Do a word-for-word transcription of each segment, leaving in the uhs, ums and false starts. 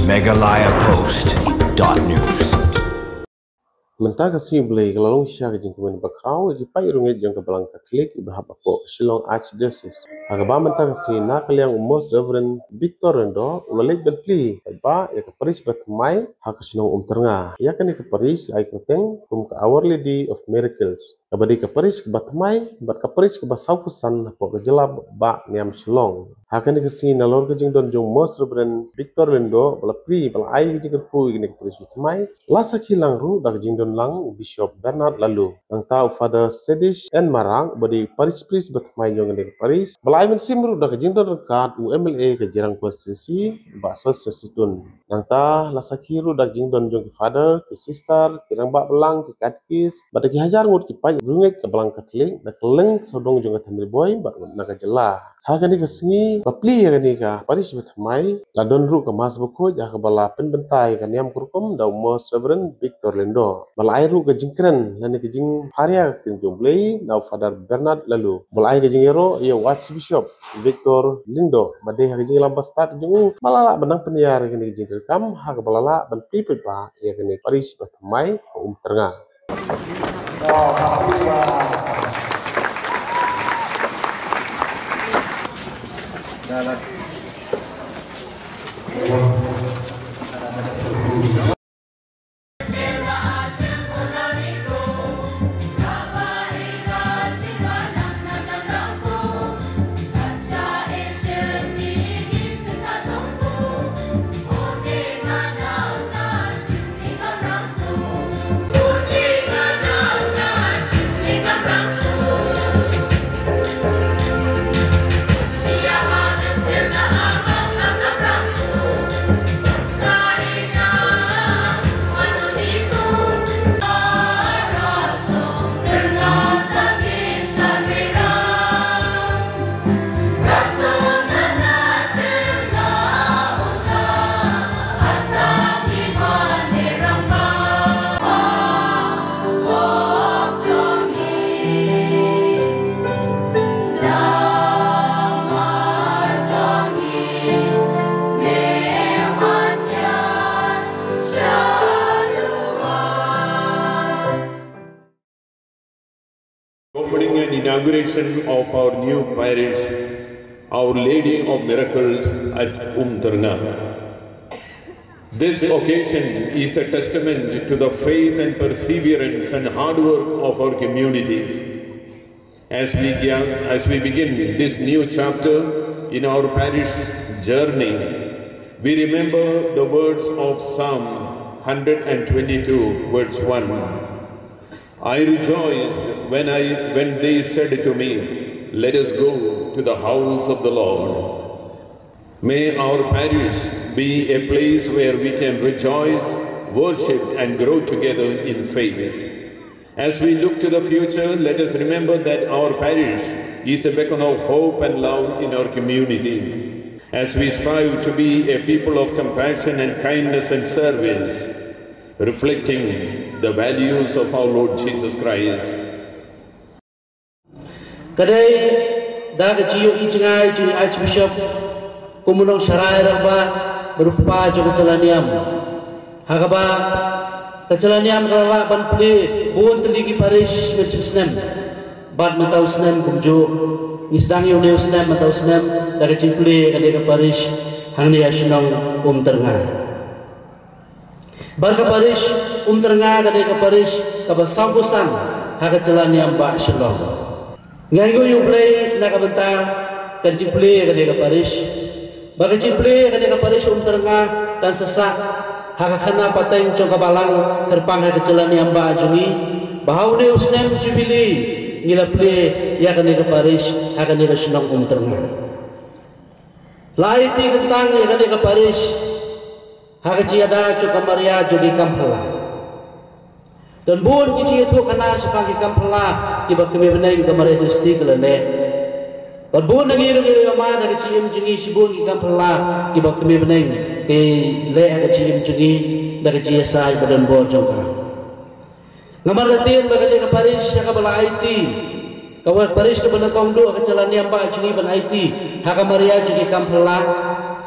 Meghalaya Post dot news. Mynta ka sngi Blei ka la long sha ka jingkmen bakhraw ïa ki paid rungit jong ka Balang Katholik iba hap hapoh ka Shillong Archdiocese. Ha kaba mynta ka sngi na ka liang u Most Reverend Victor Lyngdoh u la leit ban plie paidbah ïa ka parish ba thymmai ha ka shnong Umtyrnga. Ïa kane ka parish la ai kyrteng kum ka Our Lady of Miracles. Kaba dei ka parish kaba thymmai bad ka parish kaba sawphew san hapoh ka jylla ba niam Shillong. Ha kane ka sngi nalor ka jingdon jong Most Reverend Victor Lyngdoh ba la plie ba la ai ka jingkyrkhu ïa kane ka parish ba thymmai, la sakhi lang ruh da ka jingdon lang u Bishop Bernard Laloo. Nangta u Father Sedish N Marak ba dei parish priest ba thymmai jong kane ka parish ba la ai mynsiem ruh da ka jingdon ryngkat u M L A ka Jirang Constituency Bah Sosthenes Sohtun. Nangta la sakhi ruh da ka jingdon jong ki father, ki sister, ki rangbah balang, ki katekis bad da ki hajar ngut ki paid rungit ka Balang Katholik na kylleng sawdong jong ka Thaiñ Ri Bhoi bad na ka jylla. Ha kane ka sngi ba plie ïa kane ka parish ba thymmai la don ruh ka mass bakhuid ha kaba la pynbynta ïa ka niam ka rukom da u Most Reverend Victor Lyngdoh. Ba la ai ruh ka jingkren lane ka jingpharia ka ktien jong U Blei na u Father Bernard Laloo. Ba la ai ka jingïaroh ïa u Archbishop Victor Lyngdoh ba dei ha ka jingïalam ba stad jong u ba la lah ban nang pynïar ïa kane ka jingtrei kam ha kaba la lah ban plie paidbah ïa kane ka parish ba thymmai ha Umtyrnga. Opening and inauguration of our new parish, Our Lady of Miracles at Umtyrnga. This occasion is a testament to the faith and perseverance and hard work of our community. As we, as we begin this new chapter in our parish journey, we remember the words of Psalm one hundred twenty-two, verse one. I rejoiced when I, when they said to me, "Let us go to the house of the Lord." May our parish be a place where we can rejoice, worship, and grow together in faith. As we look to the future, let us remember that our parish is a beacon of hope and love in our community. As we strive to be a people of compassion and kindness and service, reflecting the values of our Lord Jesus Christ. Ka dei da ka jingïohi jngai jong i Archbishop kum u nongsharai rangbah bad u kpa jong ka jylla niam, ha kaba ka jylla niam ka la lah ban plie bun tylli ki parish mynshem snem. Bad mynta u snem kumjuh ngi sdang ïa une u snem, mynta u snem da ka jingplie kane ka parish hangne ha shnong Umtyrnga. Bad ka parish Umtyrnga ka dei ka parish kaba sawphew san ha ka jylla niam bah Shillong. Ngi ainguh ïa U Blei na ka bynta ka jingplie ka dei ka parish. Ba ka jingplie ka dei ka parish Umtyrnga kan sa sah ha ka khana pateng jong ka balang kyrpang ha ka jylla niam bah jong ngi. Ba ha une u snem Jubilee ngi la plie ïa kane ka parish ha kane ka shnong Umtyrnga. La aiti kyntang ïa kane ka parish ha ka jingïada jong ka Maria jong ki kam phylla. Don bun ki jingïathuhkhana shaphang ki kam phylla kiba kmie bneng ka Maria Theisotti ka la leh. Bad bun na ngi ruh ngi la ïohmad ha ka jingim jong ngi shibun ki kam phylla kiba kmie bneng ki leh ha ka jingim jong ngi da ka jingïasaid ba donbor jong ka. Namar lada ktien ba kane ka parish ha kaba la aiti, ka parish kaba nyngkong duh ha ka jylla niam bah jong ngi ban aiti ha ka Maria jong ki kam phylla.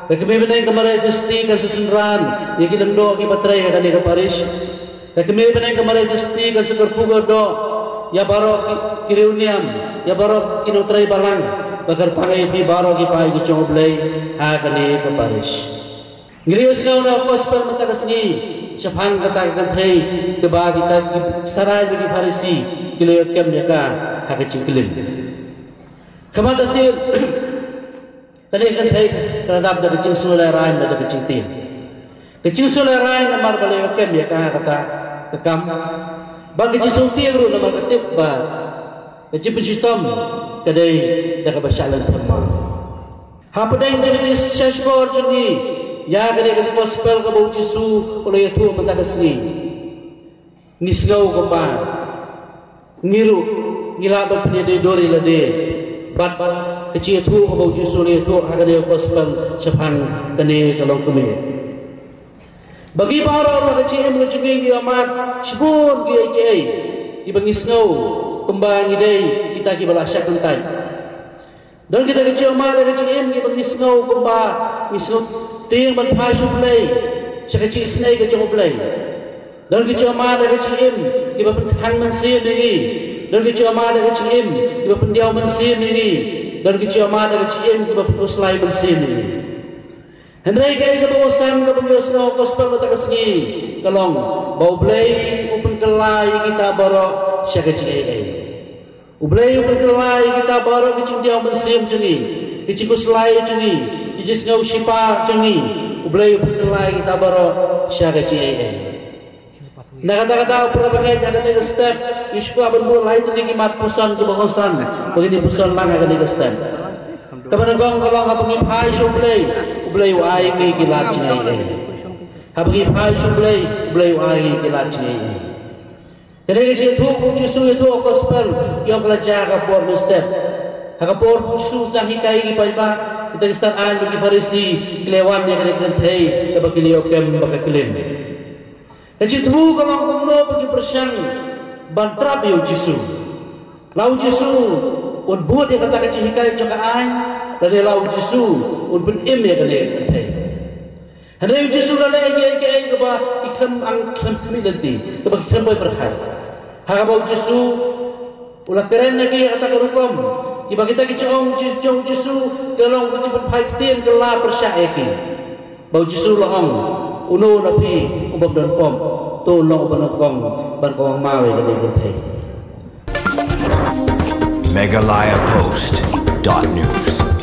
Ka kmie bneng ka Maria Justi kan sa synran ïa ki lyngdoh kiba trei ha kane ka parish. Ka kmie bneng ka Maria Justi kan sa kyrkhu kyrdoh ïa baroh ki, ki riewniam, ïa baroh ki nongtrei balang, ba kyrpang ïa phi baroh ki paid ki jong U Blei ha kane ka parish. Ngi la ïohsngew na gospel mynta ka sngi shaphang kata ka kynthei kaba kita ki Sarai bad ki Pharisi ki la ïoh kem ïa ka ha ka jingklim. Kham tam, kane ka kynthei ka la dap da ka jingsngewlehraiñ bad da ka jingtieng. Ka jingsngewlehraiñ namar ba la ïoh kem ïa ka ha kata ka kam. Bad ka jingsngewtieng ruh namar ka tip ba ka jingpynshitom ka dei da kaba shah lynthem ma. Hapdeng jong ka jingshahshkor jong ngi ïa kane ka gospel kaba U Jisu u la ïathuh mynta ka sngi, ngi sngew kumba ngi ruh ngi lah ban pynïadei dur ïa lade bad ka jingïathuh kaba U Jisu u la ïathuh ha kane ka gospel shaphang kane ka longkmie. Ba ngi baroh ruh ha ka jingim ka jong ngi ngi ïohmad shibun kiei kiei kiba ngi sngew kumba ngi dei kita kiba la shah kyntait. Don kita ki jingïohmad ha ka jingim kiba ngi sngew kumba ngi sngew tieng ban phai sha U Blei, sha ka jingisynei ka jong U Blei. Don ki jingïohmad ha ka jingim kiba pynkhang mynsiem ïa ngi. Don ki jingïohmad ha ka jingim kiba pyndiaw mynsiem ïa ngi. Don ki jingïohmad ha ka jingim kiba pynkhuslai mynsiem ïa ngi. Hynrei kaei kaba u san kaba ngi ïohsngew ha ka gospel mynta ka sngi ka long ba U Blei u pynkylla ïa kita baroh sha ka jingaiei. U Blei u pynkylla ïa kita baroh ki jingdiaw mynsiem jong ngi, ki jingkhuslai jong ngi, ki jingsngew shipa jong ngi. U Blei u pynkylla ïa kita baroh sha ka jingaiei. Na kata ka daw, para bangeit, ha kane ka step ngi sngewbha ban buh lai tylli ki mat puson kiba kongsan ba ngin ïa puson lang ha kane ka step. Kaba nyngkong ka long, haba ngi phai sha U Blei, U Blei u ai ngi ki lad jingaiei. Haba ngi phai sha U Blei, U Blei u ai ngi ki lad jingaiei. Kane ka jingïathuh ba U Jisu u ïathuh ha ka gospel, ka long ka la jia ha ka por mynstep. Ha ka por ba U Jisu u sdang hikai ïa ki paidbah, kita ki stad aiñ bad ki Pharisi ki la wan ïa kane ka kynthei kaba ki la ïoh kem ba ka klim. Ka jingthmu ka long kumno ba ki pyrshang ban trap ïa U Jisu. La U Jisu un bud ïa kata ka jinghikai jong ka aiñ, lane la U Jisu un pynim ïa kane ka kynthei. Hynrei U Jisu u la leh ïa kiei kiei kaba ki khlem ang, khlem khmih lynti, kaba ki khlem poi pyrkhat. Ha kaba U Jisu u la kren ïa ki ha kata ka rukom, kiba kita ki jingong jong U Jisu ka long ka jingpynphai ktien kylla pyrshah ïa ki. Ba U Jisu u la ong, uno na phi u bym don pop, to un long uba nyngkong ban kohnguh maw ïa kane ka kynthei. Meghalaya Post dot news.